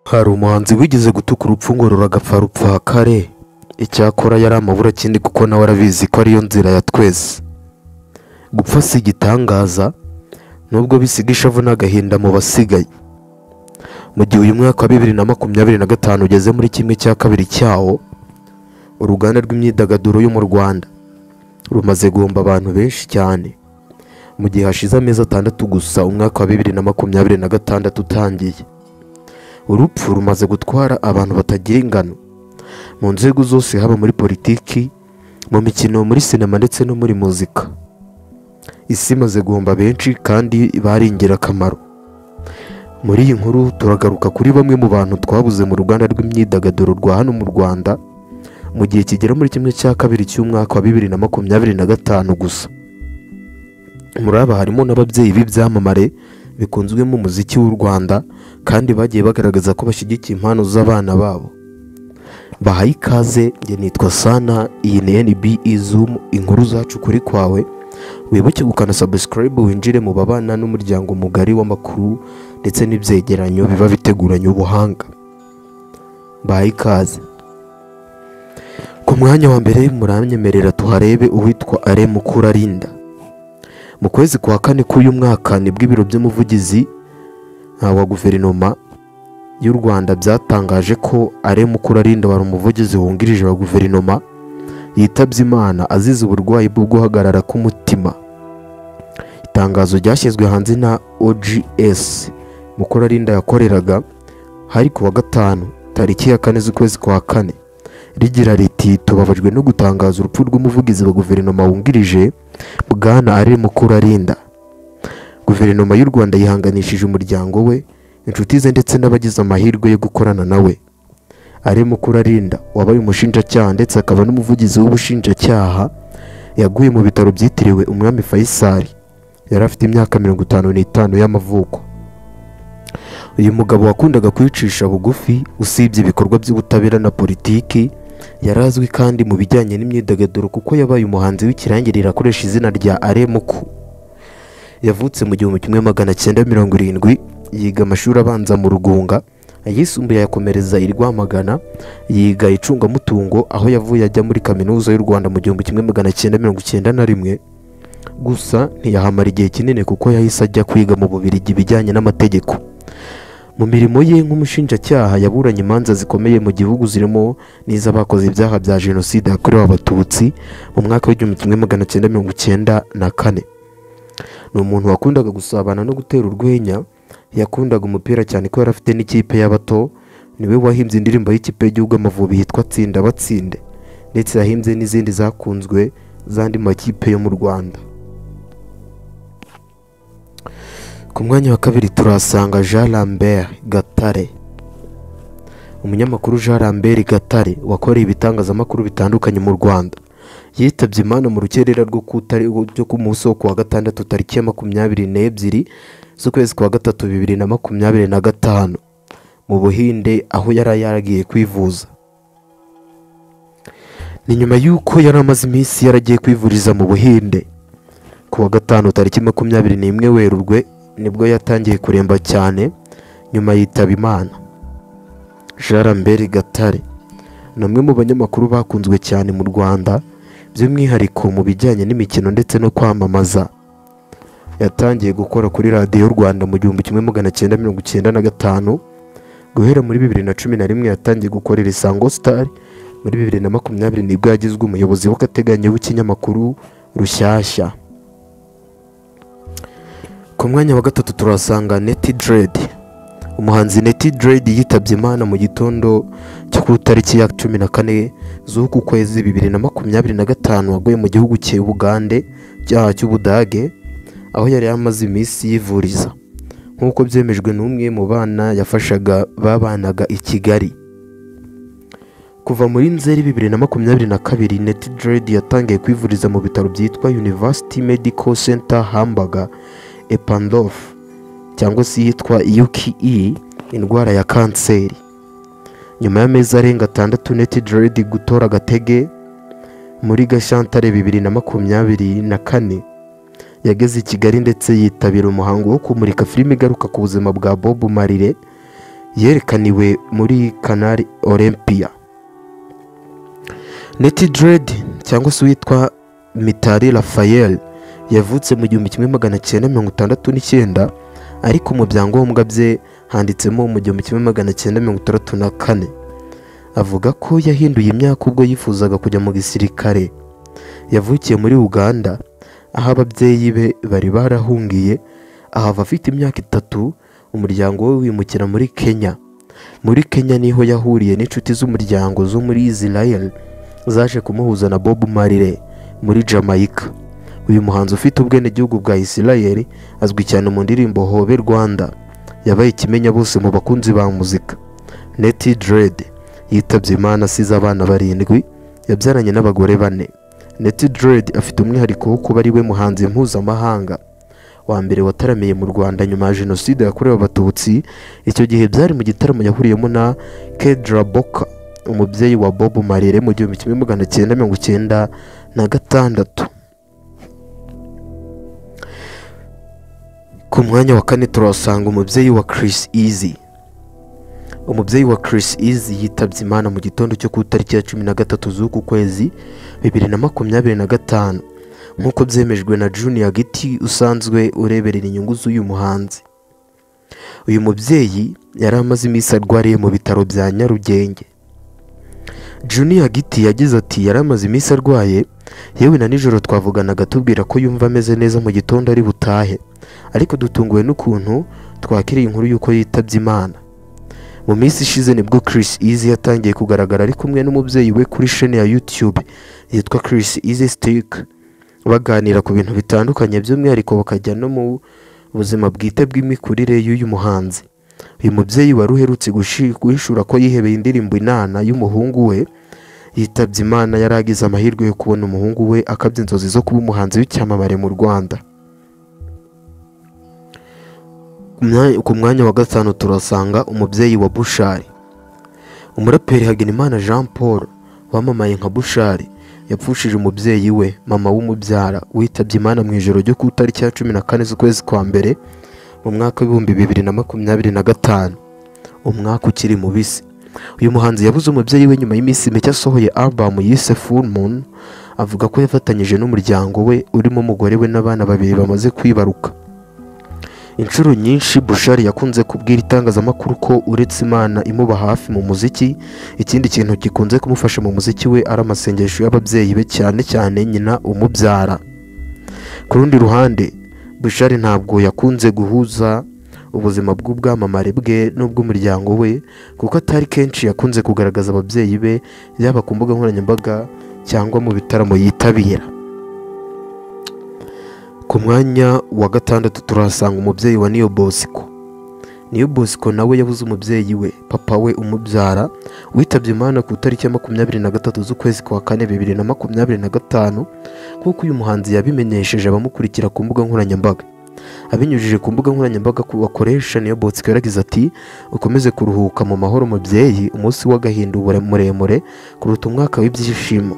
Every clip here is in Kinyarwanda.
Hari umuhanzi wigeze gutuka urupfu ngo ruragapfa rupfa kare, icyakora yari amaburakindi kuko nawe arabizi ko ariyo nzira ya twese. Gupfa si igitangaza nubwo bisiga ishavu n'agahinda mu basigaye. Mu gihe uyu mwaka wa 2025 ugeze muri 1/2 cyawo, uruganda rw'imyidagaduro yo mu Rwanda rumaze guhomba abantu benshi cyane. Mu gihe hashize amezi 6 gusa umwaka wa 2026 utangiye, urupfu rumaze gutwara abantu batagira ingano mu nzego zose, haba muri politiki, mu mikino, muri sinema ndetse no muri muzika. Isi imaze guhomba benshi kandi bari ingirakamaro. Muri iyi nkuru turagaruka kuri bamwe mu bantu twabuze mu ruganda rw'imyidagaduro rwa hano mu Rwanda mu gihe kigera muri 1/2 cy'umwaka wa 2025 gusa. Muri aba harimo n'ababyeyi b'ibyamamare bikunzwe mu muziki w'u Rwanda kandi bagiye bagaragaza ko bashyigikiye impano z'abana babo. Bahaye ikaze, njye nitwa Sana, iyi ni NBE Zoom, inkuru zacu kuri kwawe. Wibuke gukanda subscribe winjire mu babana n'umuryango mugari w'amakuru ndetse n'ibyegeranyo biba biteguranye ubuhanga. Bahaye ikaze. Ku mwanya wa mbere muranyemerera tuharebe uwitwa Alain Mukurarinda. Mu kwezi kwa 4 k'uyu mwaka nibwo ibiro by'umuvugizi wa guverinoma y'u Rwanda byatangaje ko Alain Mukurarinda wari umuvugizi wungirije wa guverinoma yitabye Imana azize uburwayi bwo guhagarara k'umutima. Itangazo ryashyizwe hanze na OGS Mukurarinda yakoreraga hari ku wa 5 tariki ya 4 z'ukwezi kwa 4, rigira riti: tubabajwe no gutangaza urupfu rw'umuvugizi wa guverinoma wungirije Bwana Alain Mukurarinda. Guverinoma y'u Rwanda yihanganishije umuryango we, inshuti ze ndetse n'abagize amahirwe yo gukorana nawe. Alain Mukurarinda wabaye umushinjacyaha ndetse akaba n'umuvugizi w'ubushinjacyaha yaguye mu bitaro byitiriwe Umwami Faisal. Yari afite imyaka 55 y'amavuko. Uyu mugabo wakundaga kwicisha bugufi, usibye ibikorwa by'ubutabera na politiki, yarazwi kandi mu bijyanye n'imyidagaduro kuko yabaye umuhanzi w'ikirangirire akoresha izina rya Alain Muku. Yavutse mu 1970, yiga amashuri abanza mu Rugunga, ayisumbuye ayakomereza i Rwamagana, yiga icungamutungo aho yavuye ajya muri kaminuza y'u Rwanda mu 1991. Gusa ntiyahamara igihe kinini kuko yahise ajya kwiga mu Bubiligi ibijyanye n'amategeko. Mu mirimo ye nk'umushinjacyaha yaburanye imanza zikomeye mu gihugu zirimo n'iz'abakoze ibyaha bya jenoside yakorewe Abatutsi mu mwaka wa 1994. Ni umuntu wakundaga gusabana no gutera urwenya, yakundaga umupira cyane ko yari afite n'ikipe y'abato. Niwe wahimbye indirimbo y'ikipe y'igihugu Amavubi yitwa Tsinda Batsinde, ndetse yahimbye n'izindi zakunzwe z'andi makipe yo mu Rwanda. Ku mwanya wa 2 turasanga Jean Lambert Gatare. Umunyamakuru Jean Lambert Gatare wakoreye ibitangazamakuru bitandukanye mu Rwanda yitabye Imana mu rukerera rwo ku munsi wo kuwa 6 tariki ya 22 z'ukwezi kwa 3 2025 mu Buhinde aho yari yaragiye kwivuza. Ni nyuma y'uko yari amaze iminsi yaragiye kwivuriza mu Buhinde. Ku wa 5 tariki 21 Werurwe nibwo yatangiye kuremba cyane, nyuma yitaba Imana. Jean Lambert Gatare ni umwe mu banyamakuru bakunzwe cyane mu Rwanda, by'umwihariko mu bijyanye n'imikino ndetse no kwamamaza. Yatangiye gukora kuri radiyo Rwanda mu 1995, guhera muri 2011 yatangiye gukorera Isango Star. Muri 2020 nibwo yagizwe umuyobozi w'agateganyo w'ikinyamakuru Rushyashya. Ku mwanya wa 3 turasanga Netty Dread. Umuhanzi Netty Dread yitabye Imana mu gitondo cyo ku tariki ya 14 z'uku kwezi 2025, waguye mu gihugu cy'Ubugande cy'Ubudage aho yari amaze iminsi yivuriza, nk'uko byemejwe n'umwe mu bana yafashaga babanaga i Kigali. Kuva muri Nzeri 2022, Netty Dread yatangiye kwivuriza mu bitaro byitwa University Medical Center Hamburg Eppendorf cyangwa se yitwa UKE, indwara ya kanseri. Nyuma y'amezi arenga 6 Netty Dread gutora agatege muri Gashyantare 2024 yageze i Kigali ndetse yitabira umuhango wo kumurika filime igaruka ku buzima bwa Bob Marley Yerekaniwe muri Canal Olympia. Natty Dread cyangwa se uwitwa Mitali Raphael yavutse mu 1969, ariko mu byangombwa bye handitsemo mu 1964. Avuga ko yahinduye imyaka ubwo yifuzaga kujya mu gisirikare. Yavukiye muri Uganda aho ababyeyi be bari barahungiye, ahava afite imyaka 3, umuryango we wimukira muri Kenya. Muri Kenya niho yahuriye n'inshuti z'umuryango zo muri Israel zaje kumuhuza na Bob Marley muri Jamaica. Uyu muhanzi ufite ubwenegihugu bwa Israel azwi cyane mu ndirimbo Hobe Rwanda, yabaye ikimenya bose mu bakunzi ba muzika. Natty Dread yitabye Imana asize abana 7, yabyaranye n'abagore 4. Natty Dread afite umwihariko wo kuba ari we muhanzi mpuzamahanga wa mbere wataramiye mu Rwanda nyuma ya Jenoside yakorewe Abatutsi. Icyo gihe byari mu gitaramo yahuriyemo na Kedra Boka, umubyeyi wa Bob Marley, mu 1996. Ku mwanya wa 4 turasanga umubyeyi wa Chris Easy. Umubyeyi wa Chris Easy yitabye Imana mu gitondo cyo ku itariki ya 13 z'uku kwezi 2025, nk'uko byemejwe na Junior Giti usanzwe ureberera inyungu z'uyu muhanzi. Uyu mubyeyi yari amaze iminsi arwariye mu bitaro bya Nyarugenge. Junior Giti yagize ati: yari amaze iminsi arwaye, yewe na nijoro twavuganaga tubwira ko yumva ameze neza mu gitondo ari butahe, ariko dutunguwe n'ukuntu twakiriye inkuru y'uko yitabye Imana. Mu minsi ishize nibwo Chris Easy yatangiye kugaragara ari kumwe n'umubyeyi we kuri chaîne ya YouTube yitwa Chris Easy Stick, baganira ku bintu bitandukanye, by'umwihariko bakajya no mu buzima bwite bw'imikurire y'uyu muhanzi. Uyu mubyeyi wari uherutse guhishura ko yihebeye indirimbo Inana y'umuhungu we yitabye Imana, yari agize amahirwe yo kubona umuhungu we akabya inzozi zo kuba umuhanzi w'icyamamare mu Rwanda. Ku mwanya wa 5 turasanga umubyeyi wa Bushali. Umuraperi Hagenimana Jean Paul wamamaye nka Bushali yapfushije umubyeyi we, mama w'umubyara, witabye Imana mu ijoro ryo ku itariki ya 14 z'ukwezi kwa mbere mu mwaka w'ibihumbi 2025, umwaka ukiri mubisi. Uyu muhanzi yabuze umubyeyi we nyuma y'iminsi mike asohoye album yise Full Moon, avuga ko yafatanyije n'umuryango we urimo umugore we n'abana 2 bamaze kwibaruka. Inshuro nyinshi Bushali yakunze kubwira itangazamakuru ko uretse Imana imuba hafi mu muziki, ikindi kintu gikunze kumufasha mu muziki we ari amasengesho y'ababyeyi be, cyane cyane nyina umubyara. Ku rundi ruhande, Bushali ntabwo yakunze guhuza ubuzima bw'ubwamamare bwe n'ubw'umuryango we, kuko atari kenshi yakunze kugaragaza ababyeyi be yaba ku mbuga nkoranyambaga cyangwa mu bitaramo yitabira. Ku mwanya wa 6 turasanga umubyeyi wa Niyo Bosco. Niyo Bosco nawe yabuze umubyeyi we, papa we umubyara, witabye Imana ku itariki ya 23 z'ukwezi kwa 4 2025, nk'uko uyu muhanzi yabimenyesheje abamukurikira ku mbuga nkoranyambaga. Abinyujije ku mbuga nkoranyambaga bakoresha, Niyo Bosco yaragize ati: ukomeze kuruhuka mu mahoro mubyeyi, umunsi w'agahinda muremure kuruta umwaka w'ibyishimo.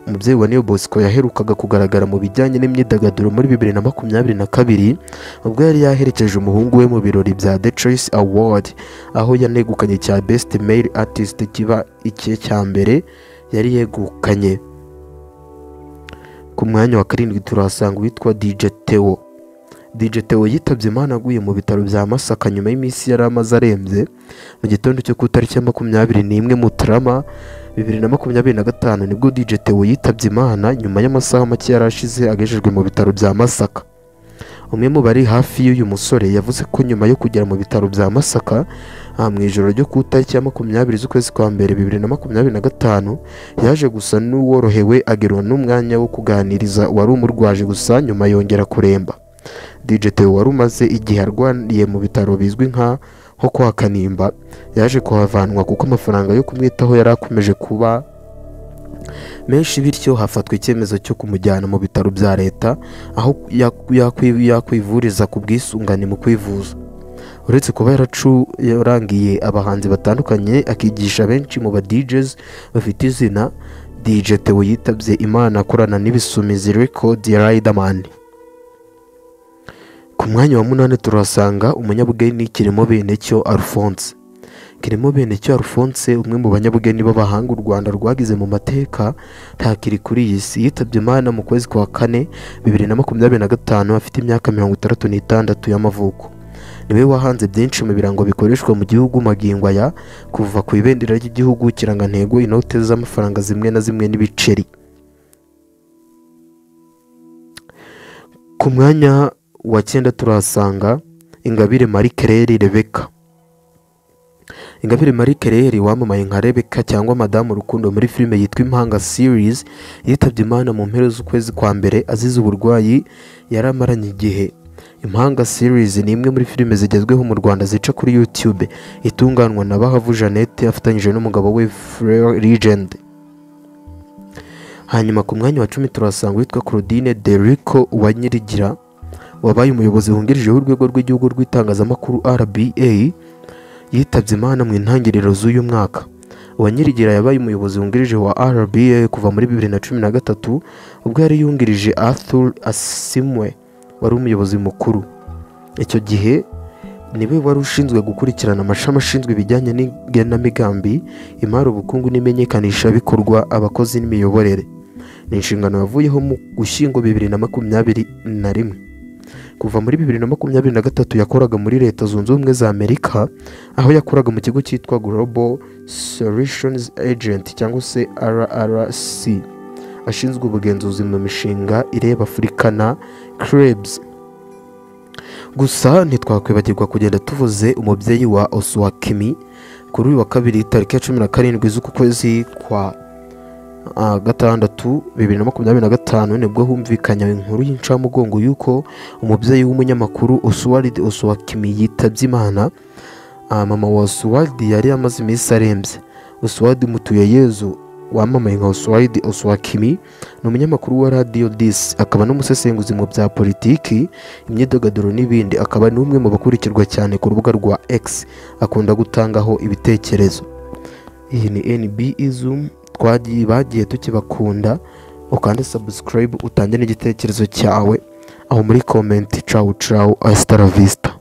Umubyeyi wa Niyo Bosco yaherukaga kugaragara mu bijyanye n'imyidagaduro muri 2022, ubwo yari yaherekeje umuhungu we mu birori bya The Choice Award, aho yanegukanye cya Best Male Artist, kiba icye cya mbere yari yegukanye. Ku mwanya wa 7 turahasanga uwitwa DJ Theo. DJ Theo yitabye Imana aguye mu bitaro bya Masaka nyuma y'iminsi yari amaze arembye. Mu gitondo cyo ku itariki ya 21 Mutarama 2025 nibwo DJ Theo yitabye Imana nyuma y'amasaha make yari ashize agejejwe mu bitaro bya Masaka. Umwe mu bari hafi y'uyu musore yavuze ko nyuma yo kugera mu bitaro bya Masaka mu ijoro ryo ku itariki ya 20 z'ukwezi kwa mbere 2025, yaje gusa n'uworohewe agerwa n'umwanya wo kuganiriza wari umurwaje, gusa nyuma yongera kuremba. DJ Theo wari umaze igihe arwaniye mu bitaro bizwi nka ho kwa Kanimba, yaje kuhavanwa kuko amafaranga yo kumwitaho yari akomeje kuba menshi, bityo hafatwa icyemezo cyo kumujyana mu bitaro bya leta aho yakwivuriza ku bwisungane mu kwivuza. Uretse kuba yararangiye abahanzi batandukanye akigisha benshi mu ba DJs bafite izina, DJ Theo yitabye Imana akorana n'Ibisumizi Record ya Riderman. Ku mwanya wa 8 turasanga umunyabugeni Kirimo Benecyo Alphonse. Clement Benecyo Alphonse, umwe mu banyabugeni b'abahanga u Rwanda rwagize mu mateka, ntakiri kuri iyi si. Yitabye Imana mu kwezi kwa kane 2025 afite imyaka 66 y'amavuko. Niwe wahanze byinshi mu birango bikoreshwa mu gihugu magingo aya, kuva ku ibendera ry'igihugu, ikirangantego, inote z'amafaranga zimwe na zimwe n'ibiceri. Ku mwanya wa 9 turahasanga Ingabire Marie Claire Rebecca. Ingabire Marie Claire wamamaye nka Rebecca cyangwa Madamu Rukundo muri filime yitwa Impanga Series, yitabye Imana mu mpera z'ukwezi kwa mbere azize uburwayi yari amaranye igihe. Impanga Series ni imwe muri filime zigezweho mu Rwanda zica kuri YouTube, itunganwa na Bahavu Jeannette afatanyije n'umugabo we Frere Legend. Hanyuma ku mwanya wa 10 turasanga witwa Claudine Derico Uwanyirigira, wabaye umuyobozi wungirije w'urwego rw'igihugu rw'itangazamakuru RBA, yitabye Imana mu intangiriro z'uyu mwaka. Uwanyirigira yabaye umuyobozi wungirije wa RBA kuva muri 2013 ubwo yari yungirije Arthur Asimwe wari umuyobozi mukuru. Icyo gihe niwe wari ushinzwe gukurikirana amashami ashinzwe ibijyanye n'igenamigambi, imari, ubukungu n'imenyekanishabikorwa, abakozi n'imiyoborere. Ni inshingano yavuyeho mu Gushyingo 2021. Kuva muri 2023 yakoraga muri Leta Zunze Ubumwe za Amerika, aho yakoraga mu kigo cyitwa Global Solutions Agent cyangwa se RRC, ashinzwe ubugenzuzi mu mishinga ireba Afurika na Caribs. Gusa ntitwakwibagirwa kugenda tuvuze umubyeyi wa Oswakimi. Kuri uyu wa kabiri tariki ya 17 z'uku kwezi kwa gatandatu 2025 nibwo humvikanye inkuru y'incamugongo y'uko umubyeyi w'umunyamakuru Oswald Oswakimi yitabye Imana. Mama wa Oswald yari amaze iminsi arembye. Oswald Mutuyeyezu wamamaye nka Oswald Oswakimi ni umunyamakuru wa Radio 10, akaba n'umusesenguzi mu bya politiki, imyidagaduro n'ibindi, akaba n'umwe mu bakurikirwa cyane ku rubuga rwa X, akunda gutangaho ibitekerezo. Iyi ni NB Zoom, bagiye tukibakunda. Ukande subscribe utange n'igitekerezo cyawe aho muri comment. Ciao ciao, hasta la vista.